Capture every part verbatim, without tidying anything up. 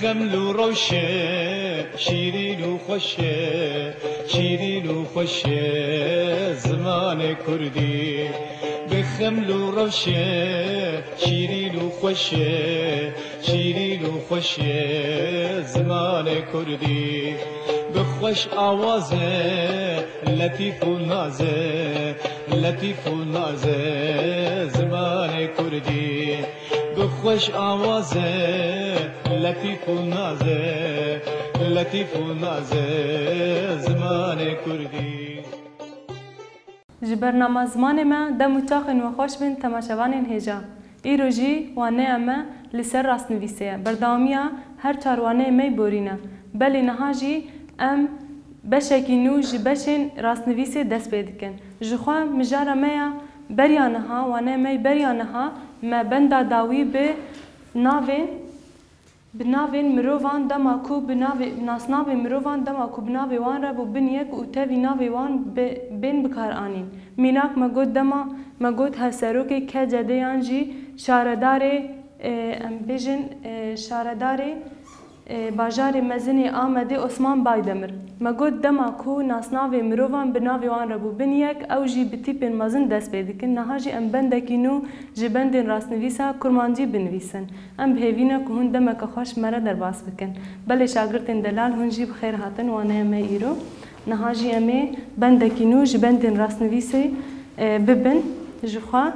Xeml û rewşe, şîrîn û xweşe, şîrîn û xweşe zimanê kurdî. Bi xeml û rewşe, şîrîn û xweşe, şîrîn û xweşe zimanê kurdî. Bi xweş awaze, letîf û naze, letîf û naze zimanê kurdî. Bi xweş awaze, letîf û naze, letîf û naze zimanê kurdî. Ji bernama Zimanê Me dem û çaxên we xweş bin temaşevanên hêja. Îro jî waneya me li ser rastnivîsê ye. Berdewamiya her çar waneyê me yê borî ne. Belê niha jî em beşekî nû ji beşên rastnivîsê dest pê dikin. Ji xwe mijara me ya beriya niha, waneya me yê beriya niha, me benda dawî bi navên, bi navên mirovan dema ku bi navê, nasnavên mirovan dema ku bi navê wan re bû bin yek û tevî navê wan bi, bên bikaranîn. Mînak me got dema, me got hevserokê K C D yan jî şaredarê, e, em bêjin, e, şaredarê, e, bajarê mezin ê Amedê Osman Baydemir. Me got dema ku nasnavê mirovan bi navê wan re bû bin yek, ew jî bi tîpên mezin dest pê dikin. Niha jî em bendekî nû ji bendên rastnivîsa kurmancî binivîsin. Em bi hêvî ne ku hûn demeke xweş me re derbas bikin. Belê şagirtên delal, hûn jî bi xêr hatin waneya me îro. Niha jî em ê bendekî nû ji bendên rastnivîsê, e, bibin ji xwe.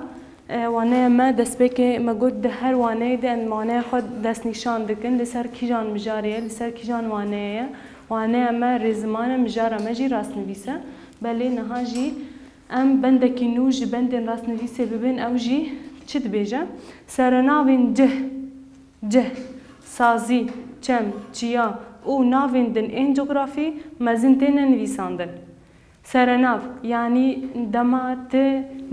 E, waneya me destpêkê me got di her waneyê de em waneya xwe destnîşan dikin. Li ser kîjan mijarê ye, li ser kîjan waneyê ye. Waneya me rêziman e, mijara me jî rastnivîs e. Belê niha jî em bendekî nû ji bendên rastnivîsê bibin, ew jî çi dibêje? Serenavên cih, cih, sazî, çem, çiya û navên din ên cografî mezin têne nivîsandin. Serenav, yanî dema tu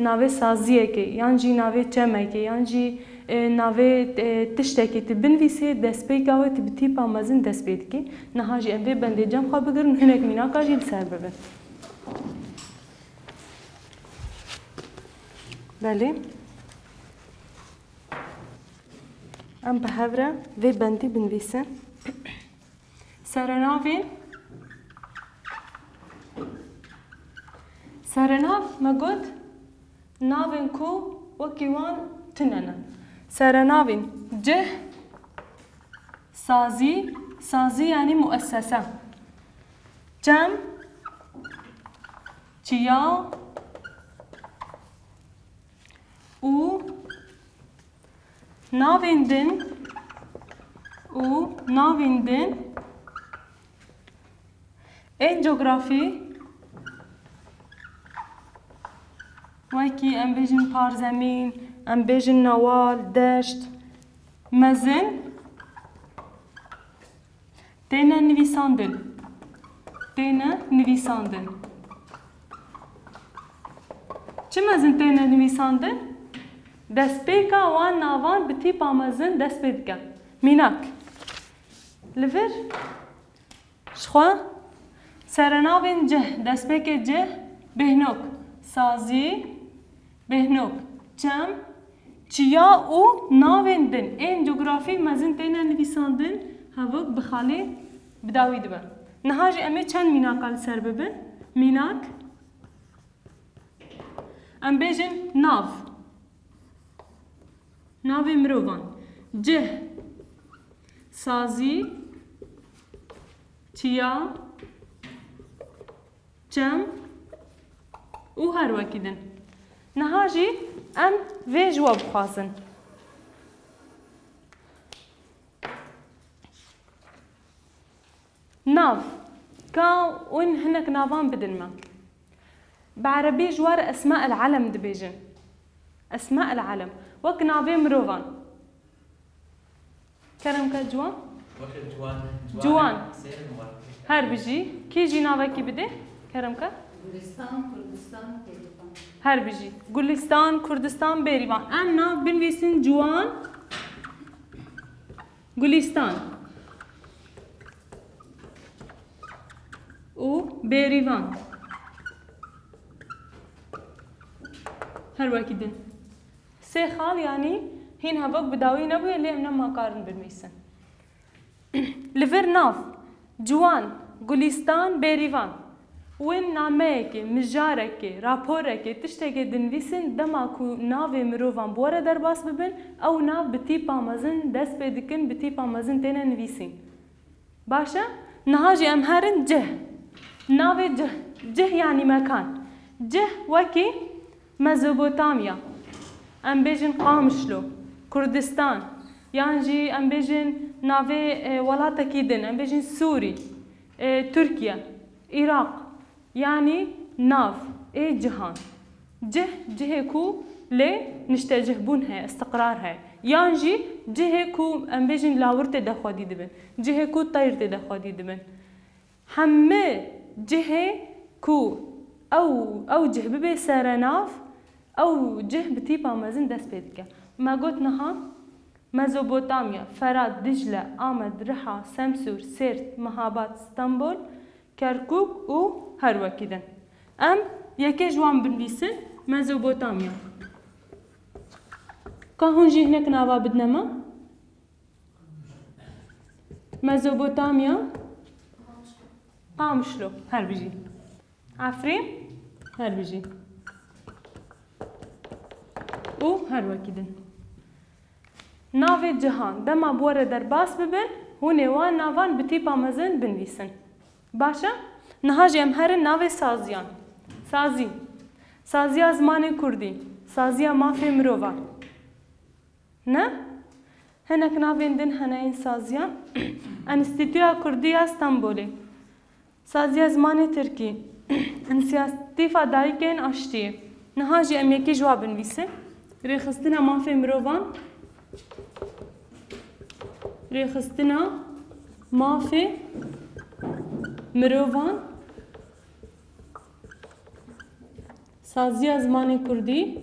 navê saziyekê, yan jî navê çemekê, yan jî, e, navê, e, tiştekê tu binivîsî, destpêka wê tu bi tîpa mezin dest pê dikî. Niha jî em vê bendê cem xwe bigirin, hinek mînaka jî li ser bibin. Belê. Em bi hev re vê bendî binivîsin. Serenavên, serenav me got navên ku wekî wan tune ne. Serenavên cih, sazî, sazî yanî muessese, çem, çiya û navên din û navên din ên cografî, wekî em bêjin parzemîn, em bêjin newal, deşt, mezin, têne nivîsandin. Têne nivîsandin. Çi mezin têne nivîsandin? Destpêka wan navan bi tîpa mezin dest pê dike. Mînak. Li vir, ji xwe, serenavên cih, destpêkê cih, bêhnok, sazî, bêhnok, çem, çiya û navên din ên cografî mezin têne nivîsandin, hevok bi xalê bi dawî dibe. Niha jî em ê çend mînaka li ser bibin. Mînak, em bêjin nav. Navê mirovan. Cih, sazî, çiya, çem û her wekî din. Niha jî em vê ji we bixwazin. Nav. Ka hûn hinek navan bidin me. Bi erebî ji we re esma el alem dibêjin. Esma el alem. Wek navê mirovan. Kerem ke ciwan? Weke ciwan, ciwan. Ciwan. Sêr mi weke. Her bijî. Kî jî navekî bidê? Kerem ke. Gulistan, Kurdistan, Bêrîvan. Her bijî. Gulistan, Kurdistan, Bêrîvan. Em nav binivîsin ciwan. Gulistan. Û Bêrîvan. Her wekî din. Sê xal, yanî hîn hevok bi dawî nebûye, lê em nema karin binivîsin. Li vir nav, ciwan, gulîstan, bêrîvan. Win nameyekê, mijarekê, raporekê, tiştekê dinivîsin, dema ku navê mirovan bi we re derbas bibin, ew nav bi tîpa mezin dest pê dikin, bi tîpa mezin têne nivîsîn. Baş e? Niha jî em herin cih. Navê cih. Cih yanî mekan. Cih wekî Mezopotamya. Em bêjin Qamişlo, Kurdistan, yan jî em bêjin navê, e, welatekî din, em bêjin Sûrî, e, Tirkiye, Iraq, yanî nav ê cihan. Cih, cihê ku lê niştecihbûn heye, istiqrar heye. Yan jî cihê ku em bêjin lawir tê de xwedî dibin. Cihê ku teyr tê de xwedî dibin. Hemî cihê ku ew, ew cih bibe serenav, ew cih bi tîpa mezin dest pê dike. Me got niha Mezopotamya, Ferat, Dicle, Amed, Riha, Semsûr, Sêrt, Mihabad, Stenbol, Kerkûk û her wekî din. Em yekê ji wan binivîsin, Mezopotamya. Ka hûn jî hinek nava bidine me? Mezopotamya, Qamişlo, her bijî. Efrîn, her bijî. Û her wekî din. Navê cihan, dema bi we re derbas bibin, hûn ê wan navan bi tîpa mezin binivîsin. Baş e? Niha jî em herin navê saziyan. Sazî. Saziya zimanê kurdî. Saziya mafê mirovan. Ne? Hinek navên din hene yên saziyan. Enstîtuya Kurdî ya Stenbolê. Saziya zimanê tirkî. Însiyatîfa Dayikên Aştiyê. Niha jî em yekî ji wa binivîsin. Rêxistina mafê mirovan. Rêxistina mafê mirovan. Saziya zimanê kurdî.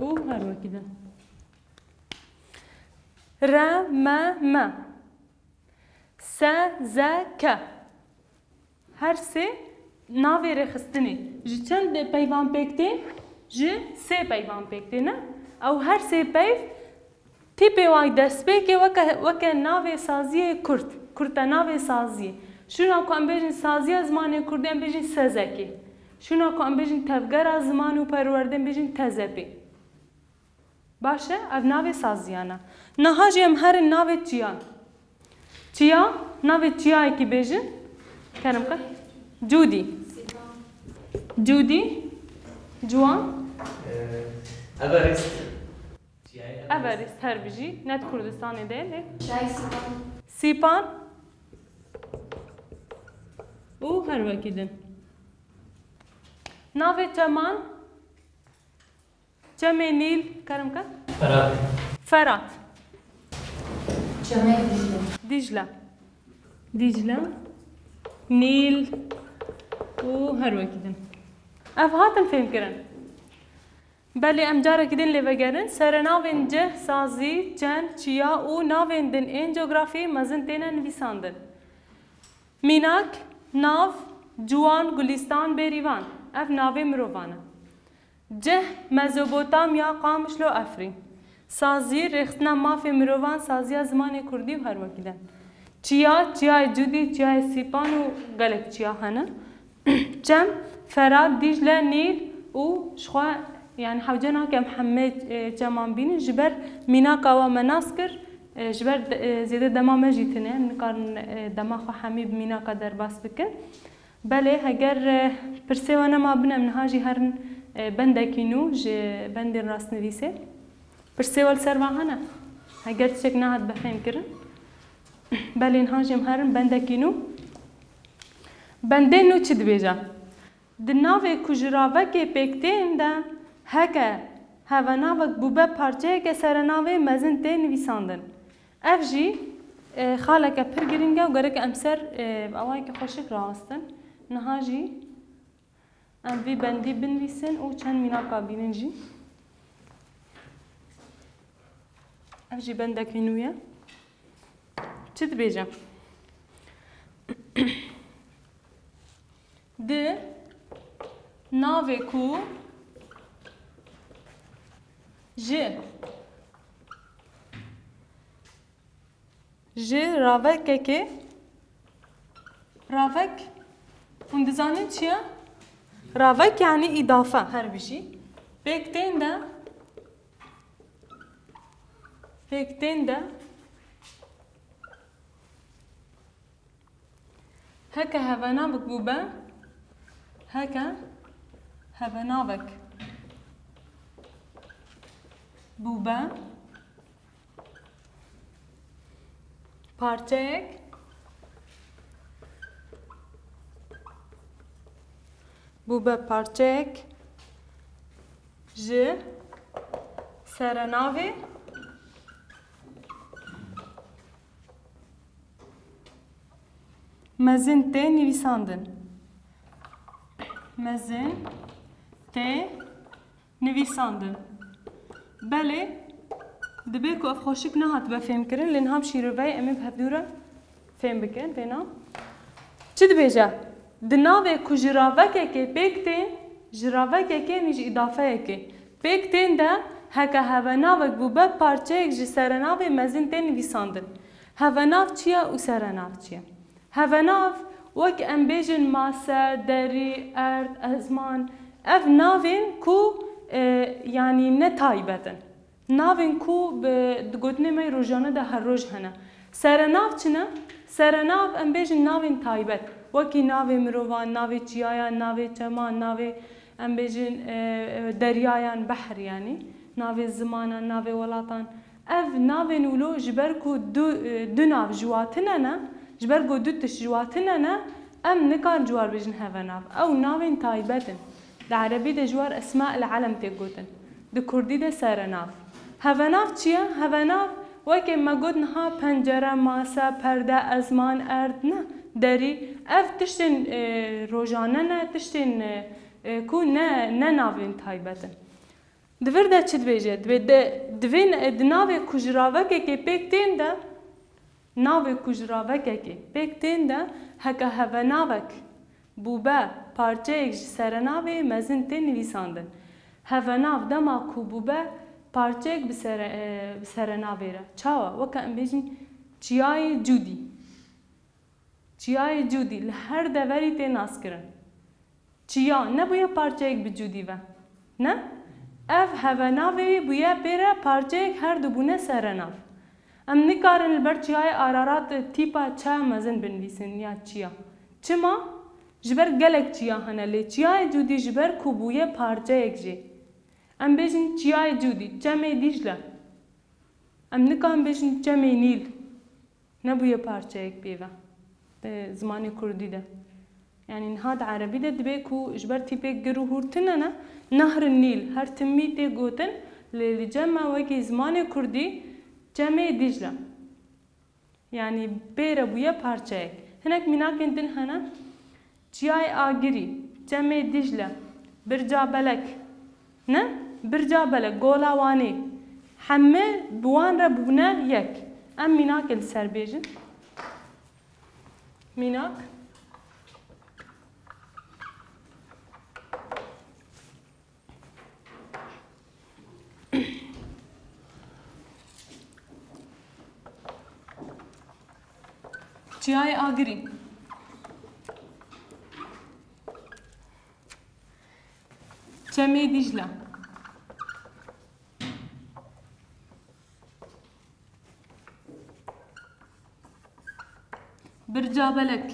Û her wekî din. Re, me, me. Se, ze, ke. Her sê navê rêxistinê. Ji çend peyvan pêk tê? Ji sê peyvan pêk tê, ne? Ew her sê peyv tîpê wan destpêkê weke, weke navê saziyê kurt. Kurtenavê saziyê. Şûna ku em bêjin saziya zimanê kurdî, em bêjin sezekê. Şûna ku em bêjin tevgera ziman û perwerdê, em bêjin tezepê. Baş e, ev navê saziyan e. Niha jî em herin navê çiyan. Çiya, navê çiyayekî bêjin. Kerem ke. Cûdî. Cûdî. Ciwan. Ee, Everest. Çiyayê Everest. Everest her bijî. Ne di Kurdistanê de lê. Çiyayê Sîpan. Sîpan. Û her wekî din. Navê çeman. Çemê Nîl, kerem ke? Ferat. Ferat. Çemê Dicle. Dicle. Dicle. Nîl û her wekî din. Ev hatin fêhmkirin. Belê em carekî din lê vegerin. Serenavên cih, sazî, çem, çiya û navên din ên cografî mezin têne nivîsandin. Mînak, nav, ciwan, gulîstan, bêrîvan. Ev navê mirovan e. Cih, Mezopotamya, Qamişlo, Efrîn. Sazî, rêxistina mafê mirovan, saziya zimanê kurdî û her wekî din. Çiya, çiyayê Cûdî, çiyayê Sîpan û gelek çiya hene. Çem, Ferat, Dîcle, Nîl û jixwe, yanî hewce nake em hemê, e, çeman bînin. Ji ber mînaka we me nas kir, e, ji ber de, e, zêde dema me jî tune, em nikarin, e, dema xwe hemî bi mînaka derbas bikin. Belê, heger, e, pirsê we nema bin, em niha jî herin, e, bendekî nû ji bendên rastnivîsê. Pirsê we li ser van hene? Heger tiştek nehat be fêhmkirin. Belê, niha jî em herin bendekî nû. Bendê nû çi dibêje? Di navê ku ji ravekê pêk tên de heke hevenavek bûbe parçeyeke serenavê mezin tê nivîsandin. Ev jî, e, xaleke pir girîng e û gerek em ser, e, awayeke xweşik rawestin. Niha jî em vî bendî binivîsin û çend mînaka bînin jî. Ev jî bendekî nû ye. Çi dibêje? Di navê ku Ji. Ji ravekekê. Ravek. Hûn dizanin çi ye? Ravek yanî îdafe, her bijî. Pêk tên de. Pêk tên de. Heke hevenavek bûbe, heke hevenavek bûbe, parçeyek, bûbe parçeyek ji serenavê mezin tê nivîsandin. Mezin tê nivîsandin. Belê, dibe ku ev xweşik nehatibe fêmkirin, lê niha bi şîroveyê em ê bi hevdû re fêm bikin, vêna. Çi dibêje? Di navê ku ji ravekekê pêk tên, ji ravekekê nî ji îdafeyekê pêk tên de heke hevenavek bûbe parçeyek ji serenavê mezin tê nivîsandin. Hevenav çi ye û serenav çi ye? Hevenav, wek em bêjin mase, derî, erd, ezman, ev navên ku, e, yanî ne taybet in. Navên ku bi, di gotinê me yê rojane de her roj hene. Serenav çi ne? Serenav em bêjin navên taybet. Wekî navê mirovan, navê çiyayan, navê çeman, navê em bêjin, e, e, deryayan, behr yanî. Navê zimanan, navê welatan. Ev navên wilo ji ber ku du, e, du nav ji wa tune ne, ji ber ku du tişt ji wa tune ne, em nikarin ji war bêjin hevenav. Ew navên taybet in. Di erebî de ji war esma el elem tê gotin. Di kurdî de serenav. Hevenav çi ye? Hevenav weke me got niha pencere, mase, perde, ezman, erd, ne, derî. Ev tiştên, e, rojane ne, tiştên, e, e, ku ne, ne navên taybet in. Di vir de çi dibêje? Dibê de, divê ne, di navê ku ji ravekekê pêk tên de, navê ku ji ravekekê pêk tên de heke hevenavek bûbe parçeyek ji serenavê mezin tê nivîsandin. Hevenav dema ku bûbe parçeyek bi sere-, e, bi serenavê re. Çawa? Weke em bêjin çiyayê Cûdî. Çiyayê Cûdî li her deverî tê naskirin. Çiya nebûye parçeyek bi Cûdî ve. Ne? Ev hevenavê wî bûye pê re parçeyek, her du bûne serenav. Em nikarin li ber çiyayê Ararat tîpa çe mezin binivîsin ya çiya. Çima? Ji ber gelek çiya hene lê çiyayê Cûdî ji ber ku bûye parçeyek jê. Em bêjin çiyayê Cûdî, çemê Dîcle. Em nikarin bêjin çemê Nîl. Nebûye parçeyek pê ve. Di zimanê kurdî de. Yanî niha di erebî de dibê ku ji ber tîpê gir û hûr tune ne, Nahr Nîl, her timî tê gotin, lê li cem me wekî zimanê kurdî çemê Dîcle. Yanî pê re bûye parçeyek. Hinek mînakên din hene. Çiyayê Agirî, Çemê Dîcle, Birca Belek, ne? Birca Belek, Gola Wanê, heme bi wan re bûne yek. Em mînakê li ser bêjin. Mînak. Çiyayê Agirî. Çemê Dîcle. Birca Belek.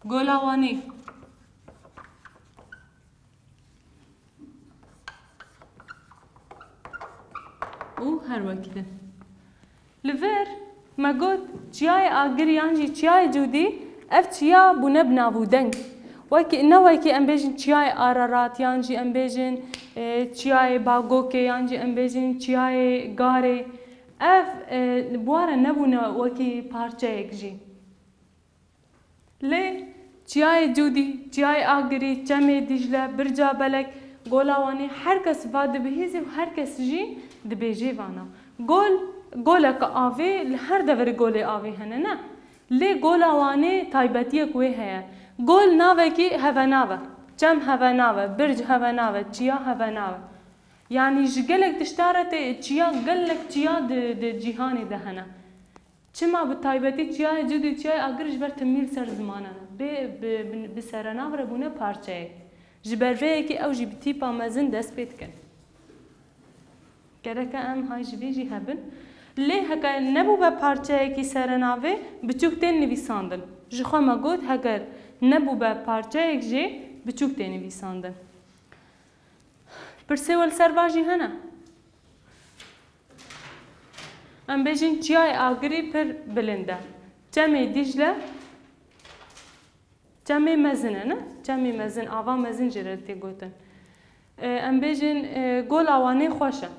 Gola Wanê. Û her wekî din. Li vir me got, çiyayê Agirî yan jî çiyayê Cûdî, ev çiya bûne bi nav û deng. Wekî, ne wekî em bêjin çiyayê Ararat, yan jî em bêjin, e, çiyayê Bagokê, yan jî em bêjin çiyayê Garê. Ev, e, bi wan re nebûne wekî parçeyek jî. Lê çiyayê Cûdî, çiyayê Agirî, Çemê Dîcle, Birca Belek, Gola Wanê, her kes va dibihîzê û her kes jî dibêjê vana. Gol, goleke avê, li her deverê golê avê hene, ne? Lê Gola Wanê taybetiyek wê heye. Gol navekî hevenav e. Çem hevenav e, birc hevenav e, çiya hevenav e. Yanî ji gelek tişta re tê çiya, gelek çiya di, di cîhanê de hene. Çima bi taybetî çiyayê cid û çiyayê agir ji ber timî li ser zimanan e. Bê, bi, bi, bi serenav re bûne parçeyek. Ji ber vê yekê ew jî bi tîpa mezin dest pê dikin. Gereke em hay ji vê jî hebin. Lê heke nebûbe parçeyekî serenavê, biçûk tên nivîsandin. Ji xwe me got, heger nebûbe parçeyek jê, biçûk tê nivîsandin. Pirsê we li ser va jî hene? Em bêjin çiyayê Agirî pir bilind e. Çemê Dîcle çemê mezin e, ne? Çemê mezin, ava mezin jê re tê gotin. E, em bêjin, e, Gola Wanê xweş e.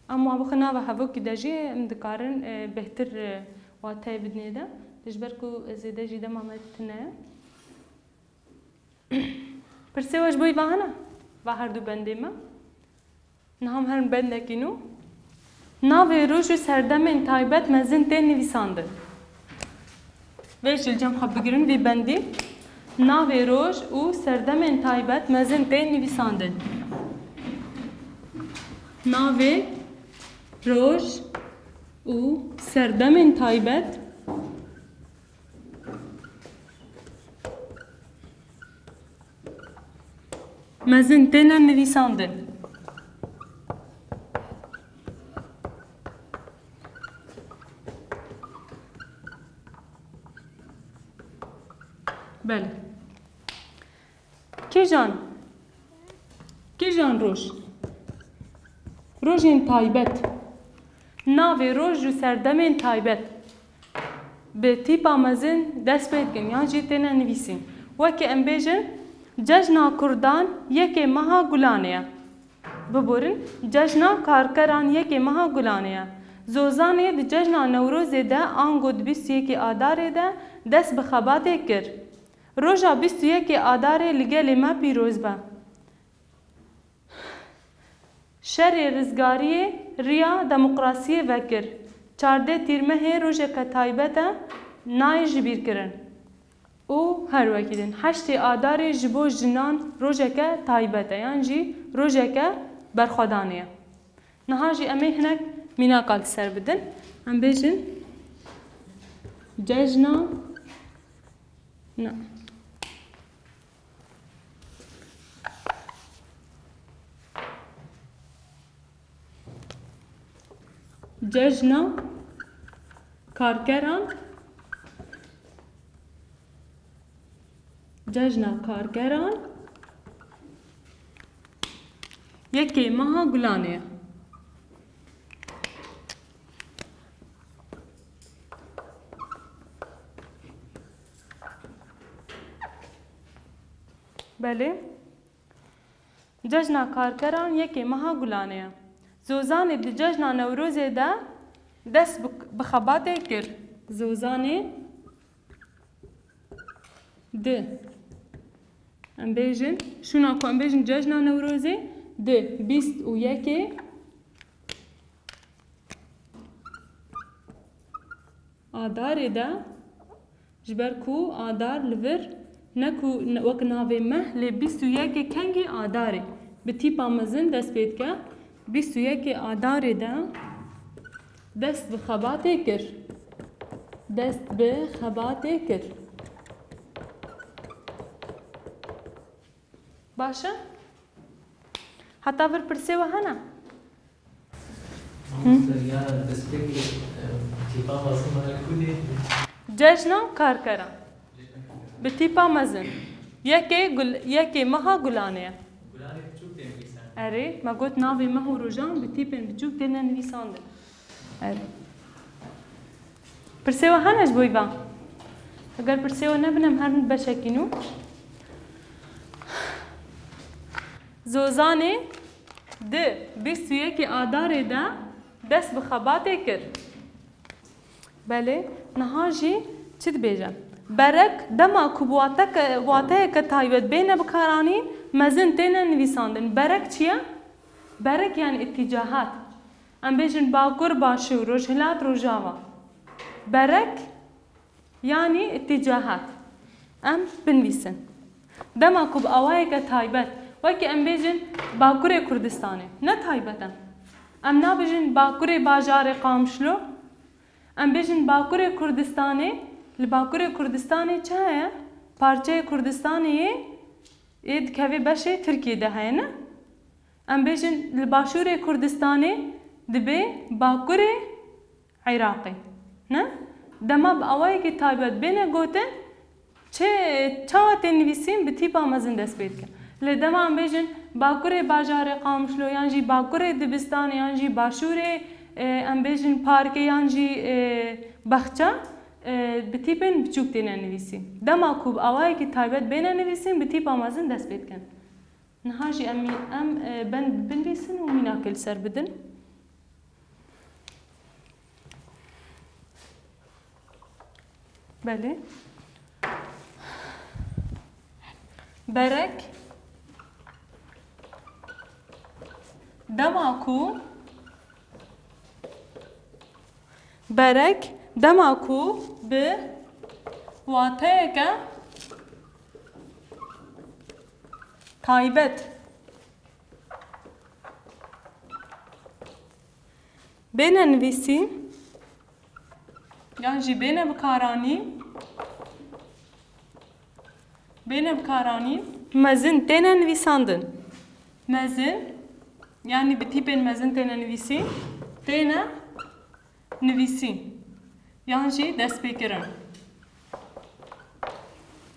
Em wan bixin nava hevokî de jî em dikarin, e, bêhtir, e, wateyê bidinê de. Ji ber ku zêde jî dema me tune ye. Pirsê we ji bo va hene? Va her du bendê me. Niha em herin bendekî nû. Navê roj û serdemên taybet mezin tên nivîsandin. Vê jî li cem xwe bigirin vî bendî. Navê roj û serdemên taybet mezin tên nivîsandin. Navê roj û serdemên taybet mezin têne nivîsandin. Belê. Kîjan, kîjan roj? Rojên taybet. Navê roj û serdemên taybet bi tîpa mezin dest pê dikin yan jî têne nivîsîn. Wekî em bêjin, cejna kurdan yekê meha Gulanê ye. Biborin, cejna karkeran yekê meha Gulanê ye. Zozanê di cejna Newrozê de ango di bîst û yekê Adarê de dest bi xebatê kir. Roja bîst û yekê Adarê li gelê me pîroz be. Şerê rizgariyê riya demokrasiyê vekir. Çardeh Tîrmehê rojeke taybet e, nayê jibîrkirin. Û her wekî din, heştê Adarê ji bo jinan rojeke taybet e, yan jî rojeke berxwedanê ye. Niha jî em ê hinek mînaka li ser bidin. Em bêjin cejna, na. Cejna karkeran, cejna karkeran yekê meha Gulanê ye. Belê. Cejna karkeran yekê meha Gulanê ye. Zozanê di cejna Newrozê de dest bi, bi xebatê kir. Zozanê di, em bêjin, şûna ku em bêjin cejna Newrozê, di bîst û yekê Adarê de, ji ber ku Adar li vir ne ku ne, wek navê meh, lê bîst û yekê kengî Adarê bi tîpa mezin dest pê dike. Bîst û yekê Adarê de dest bi xebatê kir. Dest bi xebatê kir. Baş e? Heta vir pirsê we hene? Hı? Ya destpêkê, e, tîpa mezin me ku dê? Cejna karkeran. Bi tîpa mezin. Yekê gul, yekê meha Gulanê ye. Gulanê biçûk tê nivîsandin. Erê, me got navê meh û rojan bi tîpên biçûk têne nivîsandin. Erê. Pirsê we hene ji bo îvan? Eger pirsê we nebin, em herin beşekî nû. Zozanê di bîst û yekê Adarê de dest bi xebatê kir. Belê, niha jî çi dibêje? Berek, dema ku bi wateke, wateyeke taybet bêne bikaranîn, mezin têne nivîsandin. Berek çi ye? Berek yani îtîcahat. Em bêjin Bakur, Başûr, Rojhilat, Rojava. Berek, yanî îtîcahat. em binivîsin. Dema ku bi awayeke taybet, wekî em bêjin Bakurê Kurdistanê, ne taybet em. Em nabêjin Bakurê bajarê Qamişlo, em bêjin Bakurê Kurdistanê, li Bakurê Kurdistanê çi heye? Parçeyê Kurdistanê yê, yê dikeve beşê Tirkiyê de heye, ne? Em bêjin li Başûrê Kurdistanê dibe Bakurê Iraqê. Ne? Dema bi awayekî taybet bêne gotin, çi, çawa tê nivîsîn, bi tîpa mezin dest pê dike. Lê dema em bêjin Bakurê bajarê Qamişlo, yan jî Bakurê dibistanê, yan jî Başûrê, e, em bêjin parkê, yan jî, e, baxça, e, bi tîpên biçûk têne nivîsîn. Dema ku bi awayekî taybet bêne nivîsîn, bi tîpa mezin dest pê dikin. Niha jî em, em, e, ben binivîsin û mînakê li ser bidin. Belê. Berek, dema ku, berek, dema ku bi wateyeke taybet bêne nivîsîn, yan jî bêne bikaranîn, bêne bikaranîn, mezin têne nivîsandin. Mezin, yanî bi tîpên mezin têne nivîsîn, têne nivîsîn yan jî destpêkirin.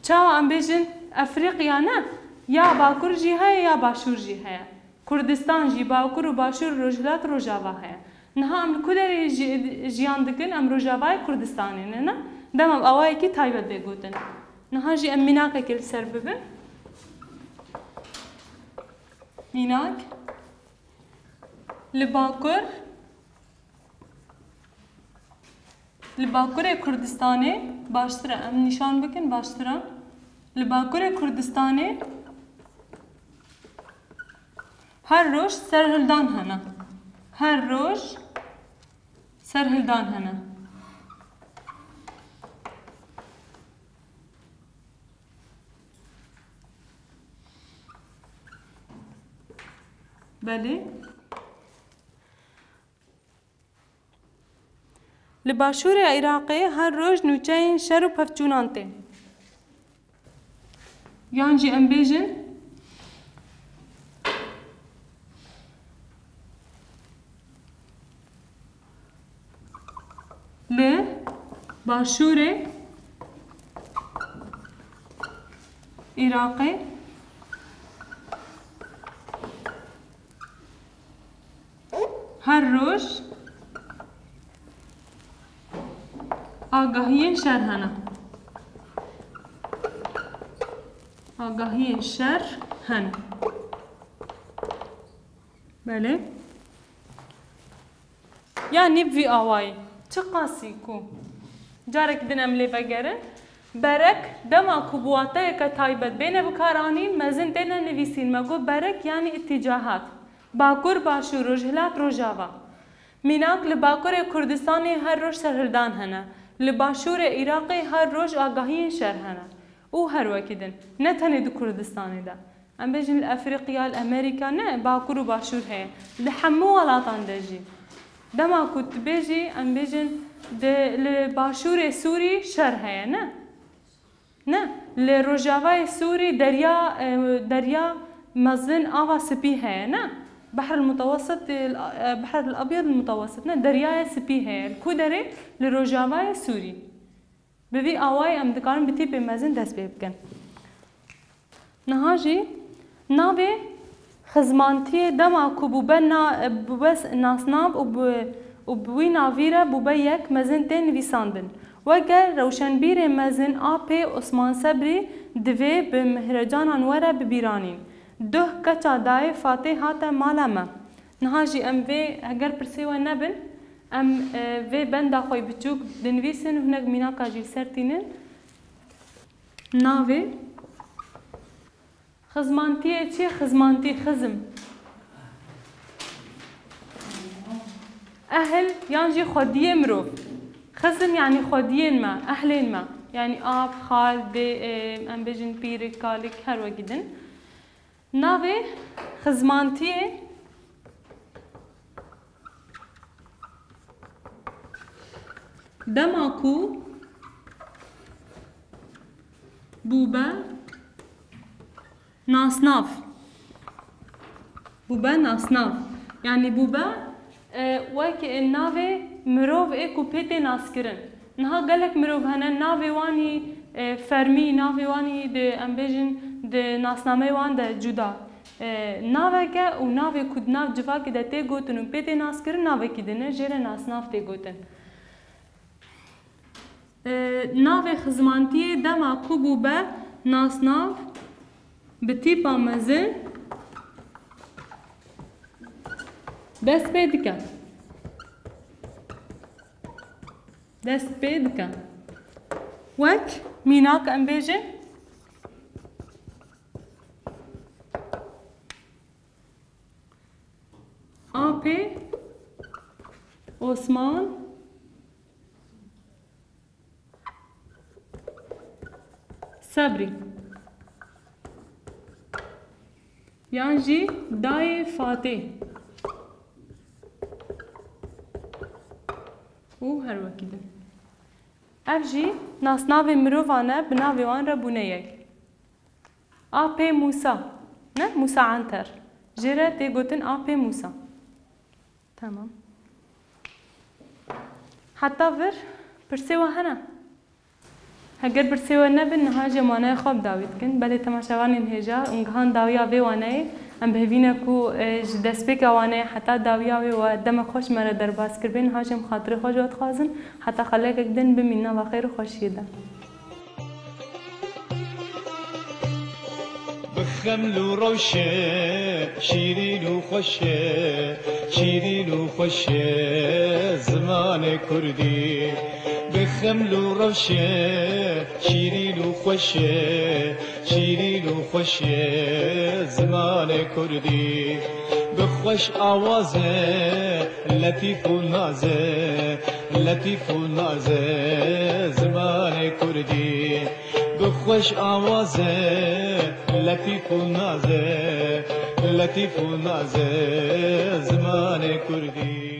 Çawa em bêjin Efrîqya ne? Ya Bakur jî heye, ya Başûr jî heye. Kurdistan jî Bakur û Başûr, Rojhilat, Rojava heye. Niha em li ku derê ji-, jiyan dikin? Em Rojavayê Kurdistanê ne, ne? Dema bi awayekî taybet bê gotin. Niha jî em mînakekê li ser bibin. Mînak. Li Bakur Li Bakurê Kurdistanê, baştir e em nîşan bikin, baştir e. Li Bakurê Kurdistanê her roj serhildan hene. Her roj serhildan hene. Belê. Li başûrê Iraqê her roj nûçeyên şer û pevçûnan tên. Yan jî em bêjin, li başûrê Iraqê her roj agahiyên şer hene. Agahiyên şer hene. Belê. Yanî bi vî awayî. Çiqasî ku. Carek din em lê vegerin. Berek, dema ku bi wateyeke taybet bêne bikaranîn, mezin têne nivîsîn. Me got berek yanî îtîcahat. Bakur, Başûr, Rojhilat, Rojava. Mînak, li Bakurê Kurdistanê her roj serhildan hene. Li Başûrê Iraqê her roj agahiyên şer hene. Û her wekî din. Ne tenê di Kurdistanê de. Em bêjin li Efrîqya, li Amerîka ne, Bakur û Başûr heye. Li hemû welatan de jî. Dema ku tu bêjî, em bêjin di, li Başûrê Sûrî şer heye, ne? Ne, li Rojavayê Sûrî derya, e, derya mezin ava spî heye, ne? Behr el Mutewesit, e, Behr el Abyad el Mutewesit, ne? Deryaya spî heye. Li ku derê? Li Rojavayê Sûrî. Bi vî awayî em dikarin bi tîpê mezin dest pê bikin. Niha jî navê xizmantiyê dema ku bûbe na-, bûbe s-, nasnav û bi, û bi wî navî re bûbe yek mezin tê nivîsandin. Weke rewşenbîrê mezin A P Osman Sebrî divê bi mihrecanan were bibîranîn. Duh keça dayê Fatê hate mala me. Niha jî em vê, heger pirsê we nebin, em, e, vê benda xwe yê biçûk dinivîsin û hinek mînaka jî li ser tînin. Navê. Xizmantiyê çi? Xizmantî, xizm. Ehl yan jî xwediyê mirov. Xizm yanî xwediyên me, ehlên me. Yanî ap, xal, dê, e, em bêjin pîrik, kalik, her wekî din. Navê xizmantiyê dema ku bûbe nasnav. Bûbe nasnav. Yanî bûbe, e, wek navê mirov ê ku pê tê naskirin. Niha gelek mirov hene, navê wan î, e, fermî, navê wan î di, em bêjin, di nasnameyê wan de cuda. E, naveke û navê ku di nav civakê de tê gotin û pê tê naskirin navekî din e, jê re nasnav tê gotin. E, navê xizmantiyê dema ku bûbe nasnav bi tîpa mezin dest pê dike. Dest pê dike. Wek mînak em bêjin. Apê Osman Sebrî. Yan jî dayê Fatê. Û her wekî din. Ev jî nasnavê mirovan e, bi navê wan re bûne yek. Apê Mûsa. Ne? Mûsa Anter. Jê re tê gotin Apê Mûsa. Tamam. Heta vir pirsê we hene? Heger pirsê we nebin, niha jî em waneyê xwe bi dawî dikin. Belê temaşevanên hêja, û gihan dawiya vê waneyê. Em bi hêvî ne ku, e, ji destpêka waneyê heta dawiya wê we demek xweş me re derbas kiribê. Niha jî em xatirê xwe ji we dixwazin. Heta xelekek din bimîn nava xêr û xweşiyê de. Bi xeml û rewşe, şîrîn û xweş e, şîrîn û xweş e zimanê kurdî. Bi xeml û rewşe, şîrîn û xweş e, şîrîn û xweş e zimanê kurdî. Bi xweş awaze, letîf û naze, letîf û naze zimanê kurdî. Bi xweş awaze, letîf û naze, letîf û naze zimanê kurdî.